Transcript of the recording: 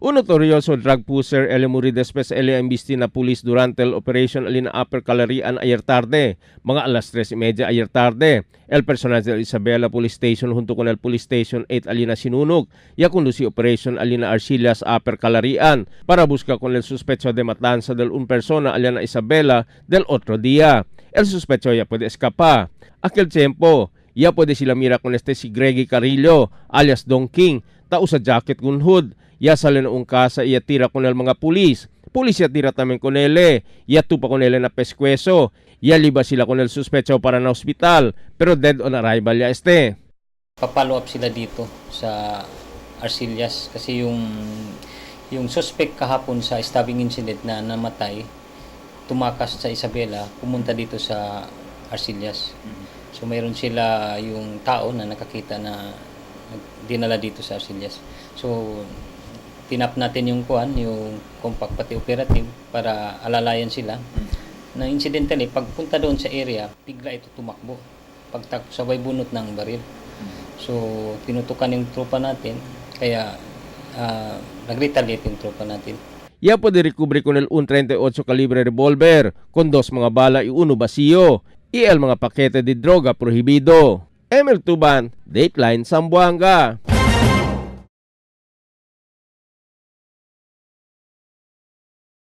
Un notorioso drug pusher ele muri después ele embisti na pulis durante el operation alina Upper Calarian ayer tarde, mga alas 3:30 ayer tarde. El personal de Isabela Police Station junto con el Police Station 8 alina Sinunog ya conduci operation alina Arcillas Upper Calarian para buscar con el sospecho de matanza del un persona alina Isabela del otro día. El sospecho ya puede escapar. Aquel tiempo, ya puede sila mira con este si Greggy Carrillo, alias Don King, ta usa jacket con hood. Ya sale na un casa y ya tira con el mga pulis. Pulis ya tira también con él. Ya tupa con él na pescuezo. Ya liba sila con el sospecho para na hospital, pero dead on arrival ya este. Pa-follow up sila dito sa Arcillas kasi yung suspect kahapon sa stabbing incident na namatay, tumakas sa Isabela, pumunta dito sa Arcillas. So mayroon sila yung tao na nakakita na dinala dito sa Arcillas. So tinap natin yung kuan, yung compact pati operative para alalayan sila. Na incidentally, pagpunta doon sa area, bigla ito tumakbo. Pagtak sabay bunot ng baril. So tinutukan yung tropa natin, kaya nag-retaliate yung tropa natin. Ya puede recobre con el un 38 calibre revolver con dos mga bala y uno vacío y el mga paquete de droga prohibido. Emil Tuban, Dateline Zamboanga.